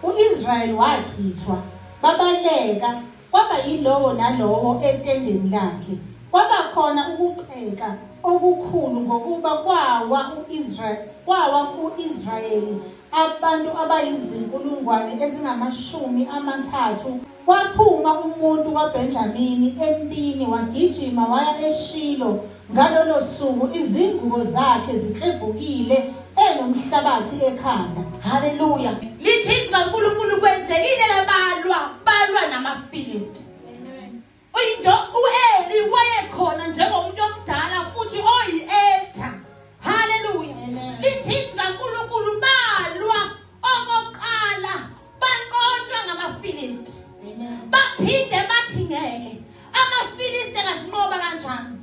U-Israyeli wachithwa, babaleka, kwaba yilowo nalowo etendeni lakhe. Kwaba khona ukuceka okukhulu ngokuba kwawa u-Israyeli kwawa ku-Israyeli abantu abayizinkulungwane ezingama-30. Kwaphuma umuntu kwaBenjamini empini wagijima waya eShilo ngalolo suku izingubo zakhe ziklebhukile enomhlabathi ekhanda. Haleluya. Lithi izwi kaNkulunkulu kwenzekile ke balwa, balwa namaFilisti. Amen. Uyindo uEli wayekhona njengomuntu omdala futhi oyi-elder. Haleluya. Amen. Lithi izwi kaNkulunkulu balwa okokuqala banqotshwa ngamaFilisti. Amen. Baphinde bathi ngeke. AmaFilisti angasinqoba kanjani?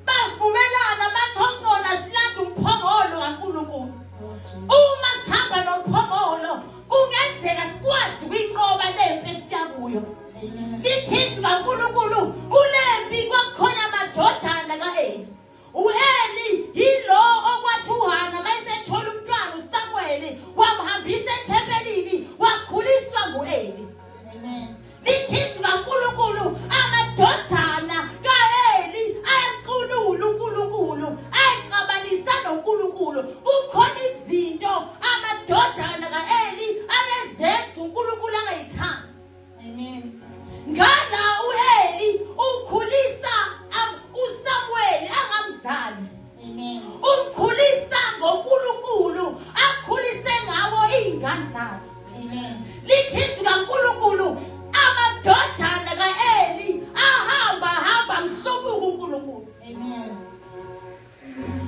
Bavumelana bathi ongcono silanda umphongolo kaNkulunkulu. Uma sihamba nomphongolo kungenzeka sikwazi ukuyinqoba lempi esiya kuyo. Amen. Lithi izwi kaNkulunkulu kulempi kwakukhona amadodana kaEli. U-Eli yilo okwathi uHana mayesethola umntwana uSamuweli wamhambisa ethempelini wakhuliswa ngu-Eli. Amen. Lithi izwi kaNkulunkulu amadodana kaEli ayamculula uNkulunkulu, ayexabanisa noNkulunkulu. Kukhona izinto amadodana kaEli ayezenza uNkulunkulu angayithandi. Amen. Ngala uEli ukhulisa uSamuweli angamzali. Amen. Umkhulisa ngoNkulunkulu akhulise ngawo izingane zakhe. Amen. Lithi izwi kaNkulunkulu amadodana kaEli ahamba hamba mhlubuka uNkulunkulu. Amen.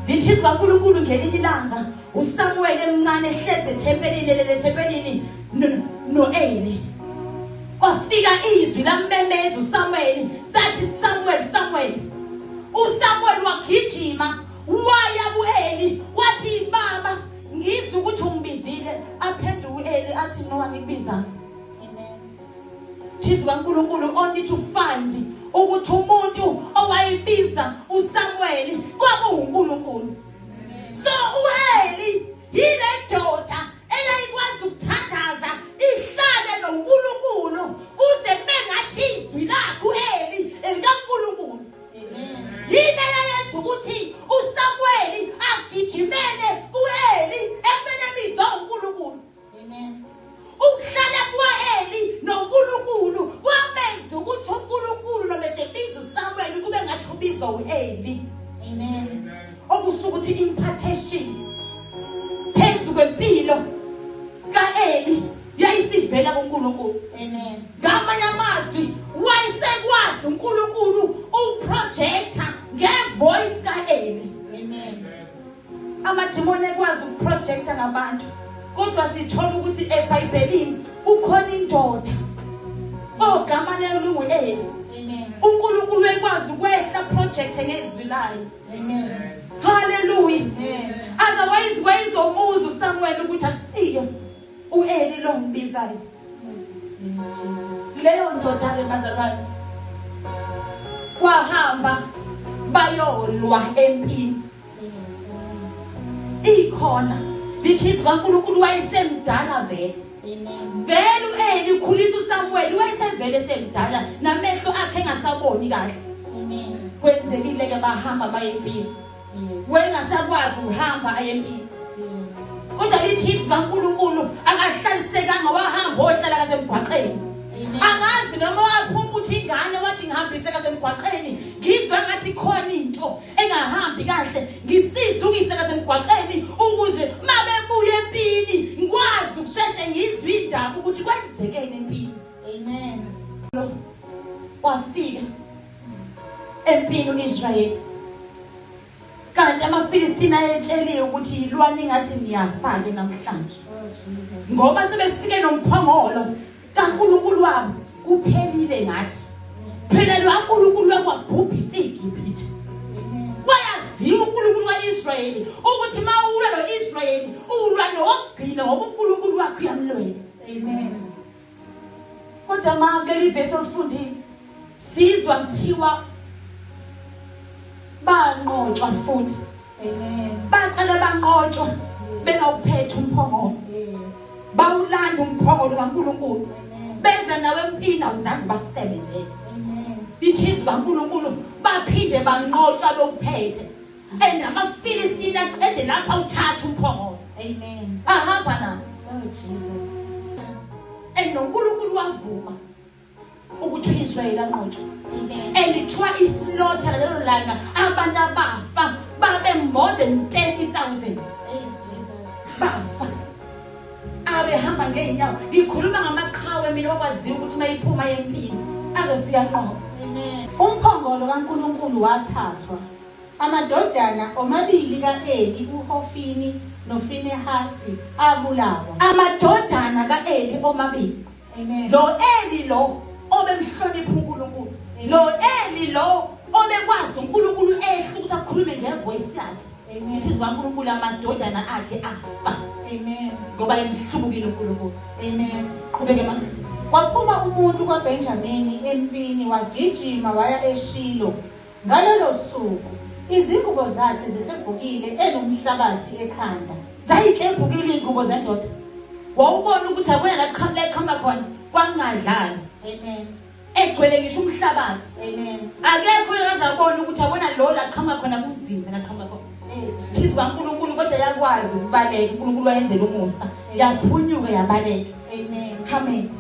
Lithi izwi kaNkulunkulu ngelinye ilanga uSamuel emncane ehlezi ethempelini lele ethempelini noEli. Kwafika izwi lammemeza uSamuel, that is Samuel, Samuel. USamuel wagijima waya kuEli wathi baba ngizwe ukuthi ungibizile. Aphenduka uEli athi no angikubizanga. Amen. Thizwe kaNkulunkulu only to find ukuthi umuntu owayebiza uSamuel kwakuwuNkulunkulu. So uEli yile ndoda eyayikwazi ukuthandaza ihlale noNkulunkulu kuze kube ngathi izwi lakhe uEli elikaNkulunkulu. Amen. Yini eyayenza ukuthi uSamuel agijimele kuEli ekubeni ebizwa uNkulunkulu? Amen. Ukuhlala kwaEli noNkulunkulu kwamenza ukuthi uNkulunkulu noma esebiza uSamuel kube ngathi ubizwa uEli. Amen. Okusho ukuthi impartation phezu kwempilo kaEli yayisivela kuNkulunkulu. Amen. Ngamanye amazwi wayesekwazi uNkulunkulu ukuprojecta ngevoice kaEli. Amen. Amadimoni ekwazi ukuprojecta ngabantu kodwa sithola ukuthi eBhayibhelini kukhona indoda ogama layo lingu-Eli. Amen. uNkulunkulu ekwazi ukwehla project ngezwi layo. Amen. Hallelujah. Amen. Otherwise wayezomuza uSamuel ukuthi akusiyo uEli lo ngibizayo. Yes, Jesus. Leyo ndoda ke bazalwane kwahamba bayolwa empini. Yes. Amen. Ikhona lithi izwi kaNkulunkulu wayesemdala vele. Amen. Vele uEli ukhulisa uSamuel wayesevele semdala namehlo akhe engasaboni kahle. Amen. Kwenzekile ke bahamba baye empini. Yes. Wayengasakwazi ukuhamba aye empini. Yes. Kodwa lithi izwi kaNkulunkulu akahlalisekanga wahamba ohlala kasemgwaqeni. Amen. Angazi noma waphuma uthi ingane wathi ngihambise kasemgwaqeni ngizwe ngathi khona into engahambi kahle ngisize ukuyise kasemgwaqeni ukuze mabebuye empini ngikwazi ukusheshe ngizwe indaba ukuthi kwenzekeni empini. Amen. Lo wafika empini uIsrayeli. Kanti amaFilistini ayetsheliwe ukuthi yilwani ngathi niyafa ke namhlanje. Oh Jesus. Ngoba sebefike nomphongolo kaNkulunkulu wabo kuphelile ngathi. Phela lo kaNkulunkulu wakwabhubhisa iGibhithe. Amen. Wayaziwa uNkulunkulu kaIsrayeli ukuthi mawulwa noIsrayeli ulwa nowokugcina ngoba uNkulunkulu wakhe uyamlwela. Amen. Kodwa ma kuleli vesi olifundile sizwa kuthiwa banqotshwa futhi. Amen. Baqala banqotshwa bengawuphethe umphongolo. Yes. Bawulanda umphongolo kaNkulunkulu. Beza nawe empini awuzange basebenzele. Amen. Ithizi kaNkulunkulu baphinde banqotshwa bewuphethe. And amaFilistini aqede lapha uthatha umphongolo. Amen. Ahamba nawo. Oh Jesus. And noNkulunkulu wavuma ukuthi uIsrayeli anqotshwe. Amen. And kuthiwa islaughter lelo langa abantu abafa babe more than 30,000. Hey Jesus. Bafa. Abehamba ngeenyawo. Ngikhuluma ngamaqhawe mina okwaziwa ukuthi mayiphuma empini azofika nqobo. Amen. Umphongolo kaNkulunkulu wathathwa. Amadodana omabili kaEli uHofini noFinehasi abulawa. Amadodana kaEli omabili. Amen. Lo Eli lo obemhlonipha uNkulunkulu. Lo Eli lo obekwazi uNkulunkulu ehla ukuthi akhulume ngevoice yakhe. Amen. Ithi kaNkulunkulu amadodana akhe afa Amen. ngoba emhlubukile uNkulunkulu. Amen. Qhubeke mama. Kwaphuma umuntu kwaBenjamini empini wagijima waya eShilo. Ngalolo suku izingubo zakhe ziklebhukile enomhlabathi ekhanda. Zayiklebhukile ingubo zendoda. Wawubona ukuthi akuna la qhamuka eqhamuka khona kwangadlali. Amen. Egcwele ngisho umhlabathi. Amen. Akekho okazabona ukuthi abona lo la qhamuka khona kunzima la qhamuka khona. Thizi kaNkulunkulu kodwa yakwazi ukubaleka. uNkulunkulu wayenzela umusa. Yaphunyuka yabaleka. Amen. Amen.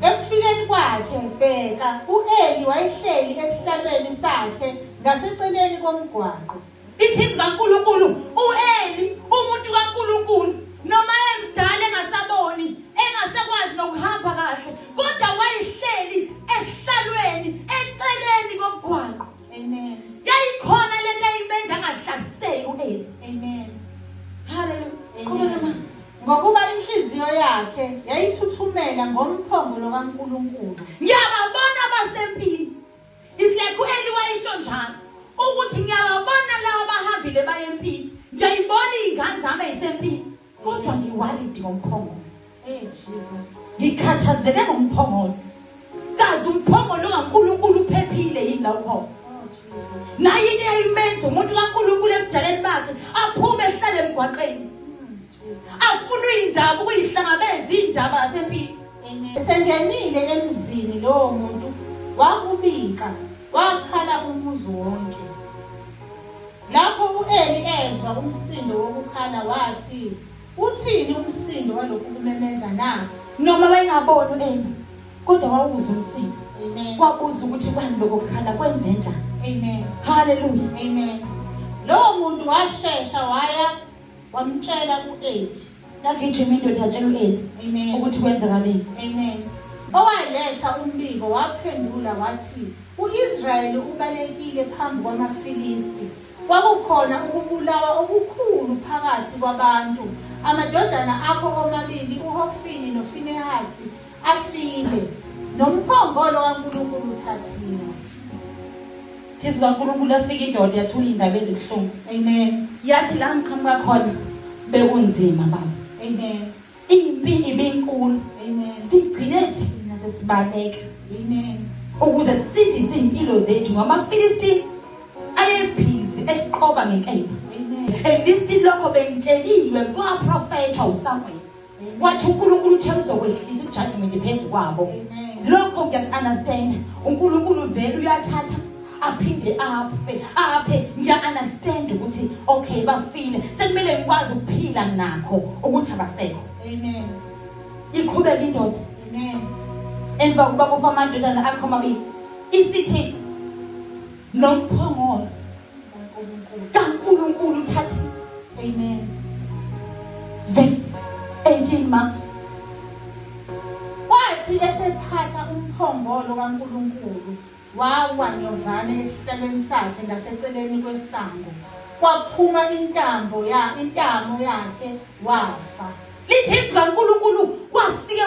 Ekufikeni kwakhe bheka uEli wayehleli esihlalweni sakhe ngaseceleni komgwaqo. Ithizi kaNkulunkulu uEli umuntu kaNkulunkulu noma emdala engasaboni engasakwazi nokuhamba kahle kodwa wayehleli esihlalweni eceleni komgwaqo. Amen. Yayikhona lento ayimenza angahlaliseki uEli. Amen. Hallelujah. Qhubeka ma. Ngokuba inhliziyo yakhe yayithuthumela ngomphongolo kaNkulunkulu. Ngiyababona abasempini. It's like uEli wayisho njalo ukuthi ngiyababona laba abahambile baye empini. Ngiyayibona izingane zami ezisempini kodwa ngiworried ngomphongolo. Hey Jesus. Ngikhathazeke ngomphongolo. Kazi umphongolo kaNkulunkulu uphephile yini la ukhona? Oh Jesus. Naye into eyayimenza umuntu kaNkulunkulu ebudaleni bakhe aphume ehlale emgwaqeni. Jesus. Afuna indaba ukuyihlangabeza indaba yasempini. Amen. Esengenile emzini lowo muntu wakubika wakhala umuzi wonke. Lapho uEli ezwa umsindo wokukhala wathi, uthini umsindo walokhu kumemeza na? Noma wayengaboni uEli kodwa wawuzwa umsindo. Amen. Wabuza ukuthi kwani lokho kukhala kwenze njani. Amen. Hallelujah. Amen. Lowo muntu washesha waya wamtshela uEli. Yagijima indoda yatshela uEli Amen. ukuthi kwenzakaleni. Amen. Owaletha umbiko waphendula wathi, uIsrayeli ubalekile phambi kwamaFilisti. Kwakukhona ukubulawa okukhulu phakathi kwabantu. Amadodana akho omabili uHofini noFinehasi afile. Nomphongolo kaNkulunkulu uthathiwe. Thizi kaNkulunkulu afika indoda yathula indaba ezibuhlungu. Amen. Yathi la ngiqhamuka khona bekunzima baba. Amen. Impi ibinkulu. Amen. Sigcine thina sesibaleka Amen. ukuze sisindise impilo zethu ngamaFilistini ayebhizi esiqoba ngenkemba. Amen. At least lokho bengitsheliwe kwaprofetha uSamuel. Wathi uNkulunkulu uthe uzokwehlisa ijudgment phezu kwabo. Amen. Lokho ngiyaku-understand. uNkulunkulu vele uyathatha aphinde aphe ngiya-understand ukuthi okay bafile sekumele ngikwazi ukuphila nakho ukuthi abasekho. Amen. Iqhubeka indoda. Amen. Emva kokuba kufa amadodana akho amabili isithi nomphongolo kaNkulunkulu uthathiwe. Amen. Verse 18 ma. Wathi esephatha umphongolo kaNkulunkulu wawa nyovane esihlalweni sakhe ngaseceleni kwesango. Kwaphuma intamo yakhe wafa. Lithi izwi kaNkulunkulu wafike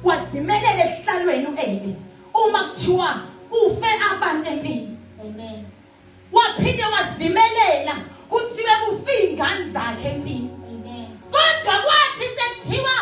wazimelela esihlalweni uEli uma kuthiwa kufe abantu empini. Amen. Waphinde wazimelela kuthiwe kufe ingane zakhe empini. Amen. Kodwa kwathi sekuthiwa